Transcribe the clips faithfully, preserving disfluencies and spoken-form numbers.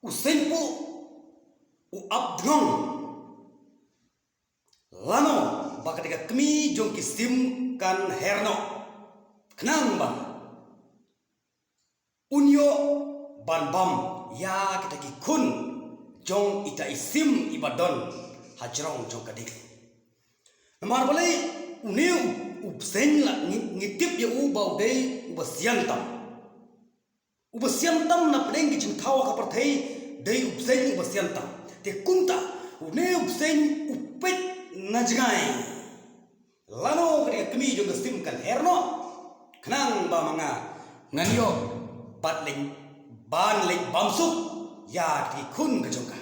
U seng puh u ap dngong. Lano ba kata ka kmie jong ki sim kan her noh. Khnang ba un ïoh ban bam ïa kita ki khun jong ita i sim iba don ha jrong jong ka dik. Namar balei? Une u, u bseiñ la ngi, ngi tip ïa u ba u dei uba sian tam. Uba sian tam na pdeng ki jingthaw ha ka pyrthei, dei u bseiñ uba sian tam. Te kumta, une u bseiñ u peit na jngai. Lano ka dei ka kmie jong ka sim kan her noh. Khnang ba ma nga ngan ïoh bad leit, ban leit bam suk ïa ki khun ka jong ka.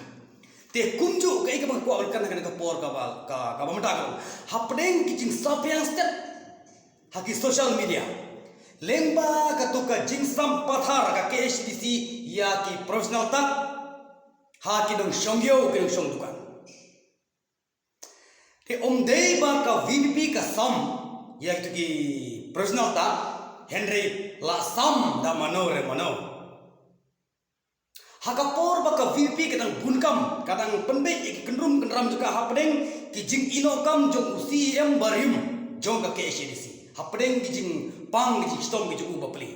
Te kumjuh ka i ka bang kwah kan ka, ka por ka ba, ka, ka ba mynta ka. Hapdeng ki jingsaphriang stet ha ki social media. Lyngba katu ka jingsam pathar ka K H A D C ïa ki professional tak ha ki nongshong ïew, ki nongshong dukan. Te ym dei ba ka V P P ka sam ïa kitu ki professional tak, hynrei la sam da mano re mano. Ha ka por ba ka V P P ka dang bun kam, ka dang pynbeit ïa ki kynrum kynram jong ka hapdeng ki jingïehnoh kam jong u C E M barim jong ka K H A D C. Hapdeng ki jingpang ki jingshitom ki jong u bapli.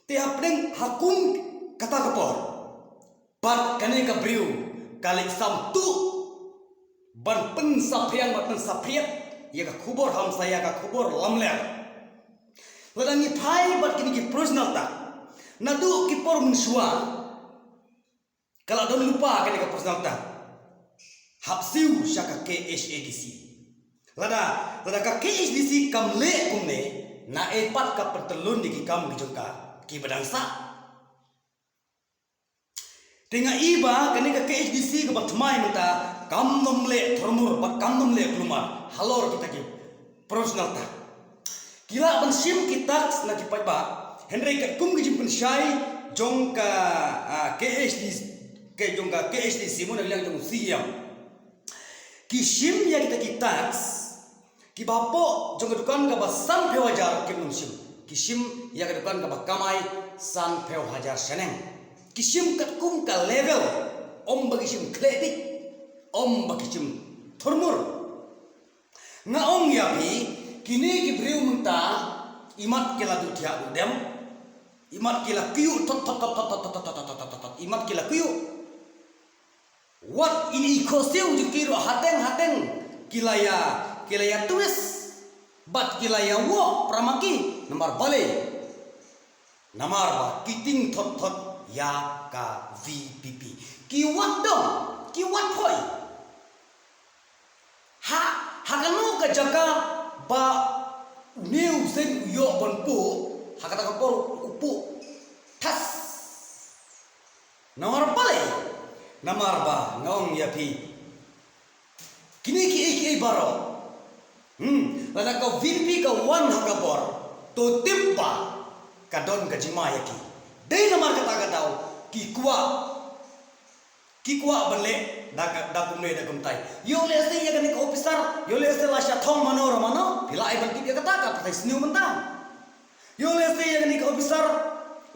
Te hapdeng ha kum kata ka por, bad kane ka briew ka leit sam tuh ban pynsaphriang, ban pynsaphriang ïa ka khubor hamsaia, ka khubor lamler. Lada ngi phai bad kine ki professional tak, naduh ki por mynshuwa ka la don lypa kane ka professional tak hap siew sha ka K H A D C. Lada, lada ka K H A D C kam leh kumne, naei pat ka pyntyllun ïa ki kam ki jong ka kiba dang sah. Te nga i ba kane ka K H A D C kaba thymmai mynta kam nym leh thurmur bad kam nym leh kulmar halor kita ki professional tak. Ki lah ban shim ki tax na ki paidbah, hynrei katkum ki jingpynshai jong ka, ah, K H A D C, ka jong ka K H A D C mo, na liang jong u C E M, ki shim ïa kita ki tax. Kiba hapoh jong ka dukan kaba sanphew hajar kim nym shim. Ki shim ïa ka dukan kaba kamai sanphew hajar shaneng. Ki shim katkum ka level, ym ba ki shim khleh dik, ym ba ki shim thurmur. Nga ong ïa phi, kine ki briew mynta, imat ki la duh thiah duh dem, imat ki la kyiuh thot thot thot, imat ki la kyiuh. Wat ine i khohsiew jong ki ruh hateng hateng ki la ïa, ki la ïa twist bad ki la ïa woh para ma ki. Namar balei? Namar ba ki tieng thot thot ïa ka V P P. Ki wad dong, ki wad phoi. Ha, ha kano ka jaka ba une u seng u ïoh ban puh, ha kata ka por u puh tas. Namar balei? Namar ba nga ong ïa phi, kine kiei kiei baroh, hmm, lada ka V P P ka wan ha ka bor, to tip ba ka don ka jingma ïa ki. Dei namar kata ka daw ki kwah, ki kwah ban leh da ka, da kumne da kumtai. Ïoh lehse ïa kane ka officer, ïoh lehse la shah thong mano re mano, phi la ai ban tip ïa kata, ka pyrthei sniew mynta. Ïoh lehse ïa kane ka officer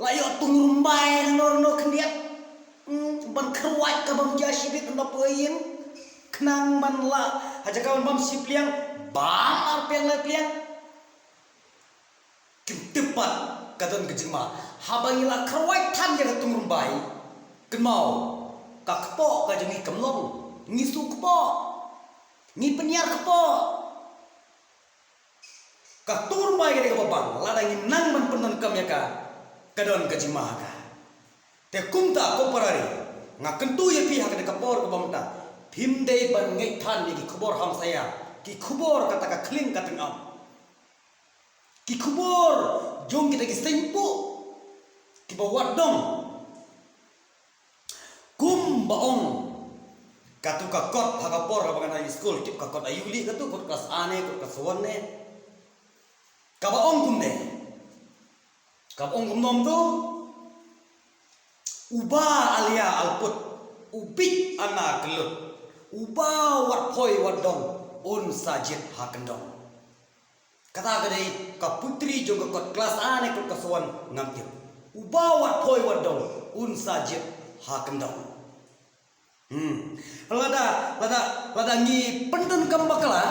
la ïoh tung rymbai na no no khyndiat. Hmm, ban kyrwat ka bam ja shibit na poi ïing. Khnang ban la ha jaka ban bam shi pliang, bam ar pliang lai pliang. Kim tip pat ka don ka jingma. Haba ngi la kyrwat than ïa ka tung rymbai, kynmaw, ka kpoh ka jong ngi kam long. Ngi shu kpoh, ngi pynïar kpoh. Ka tung rymbai ka dei kaba bang, lada ngim nang ban pyndonkam ïa ka, ka don ka jingma ha ka. Te kumta ko para ri, nga kyntu ïa phi ha kane ka por kaba mynta, phim dei ban ngeit than ïa ki khubor hamsaia, ki khubor kata ka khlieng ka tyngab, ki khubor jong kita ki seng puh kiba wad dong. Kumba ong katu ka kot ha ka por kaba ngan ai skul, tip ka kot aïu lei katu, kot klas A ne, kot klas one ne. Kaba ong kumne, kaba ong kumno tu? Uba alia alput, u bit ana kyllut, uba wad phoi wad dong, un sa jied ha kyndong. Kata ka dei ka putri jong ka kot klas A ne kot klas one ngam tip. Uba wad phoi wad dong, un sa jied ha kyndong. Hmm. Lada, lada, lada ngi pyndonkam bakla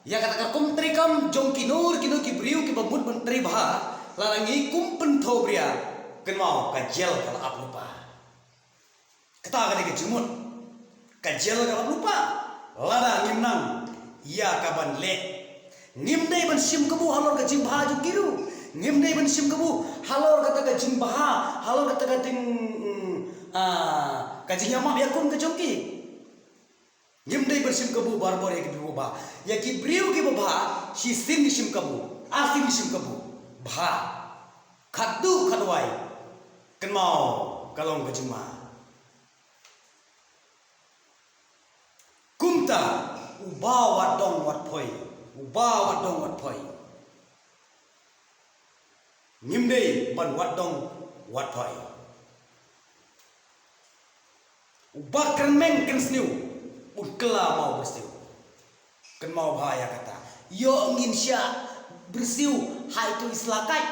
ïa kata ka kum treikam jong kino kino ki briew kiba mut ban trei bha, lada ngi kum pynthawbria, kynmaw ka jel ka la ap lypa. Kata ka dei ka jingmut. Ka jel ka la ap lypa lada ngim nang ïa ka ban leh. Ngim dei ban shim kabu halor ka jingbha jong ki ruh. Ngim dei ban shim kabu halor kata ka jingbha, halor kata ka jing, mm, ah, ka jingïamap ïakhun ka jong ki. Ngim dei ban shim kabu barabor ïa ki briew ba bha. Ïa ki briew kiba bha, shisien ngi shim kabu, arsien ngi shim kabu. Bha. Khatduh khatwai. Kynmaw ka long ka jingma. Kumta, uba wat dong wat phoi, uba wat dong wat phoi. Ngim dei ban wat dong wat phoi. Uba kyrmeng kyrsniew, un kylla maw byrsiew. Kynmaw bha ïa kata. Ïoh ngin shah byrsiew ha itu i sla kait.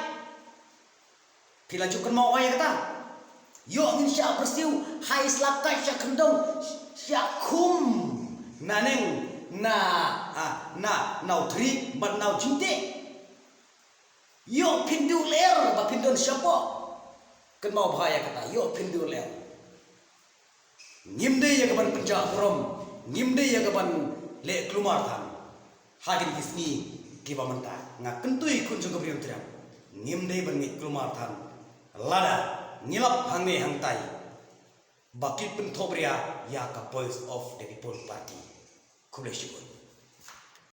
Phi la ju kynmaw ïa kata. Ïoh ngin shah byrsiew ha i sla kait, shah kyndong, shah khum. Naneng na, ah, na, na u thri bad na u jingteh. Ïoh phin duh lyer ba phin don shapoh. Kynmaw bha ïa kata, ïoh phin duh lyer. Ngim dei ïa ka ban pynjah burom, ngim dei ïa ka ban leh kulmar than. Ha kine ki sngi kiba mynta, nga kyntu ïa khun jong ka Bri Umtreikam, ngim dei ban ngeit kulmar than. Lada ngi lap hangne hangtai ba ki pynthawbria ïa ka Voice of the People Party. Khublei shibun.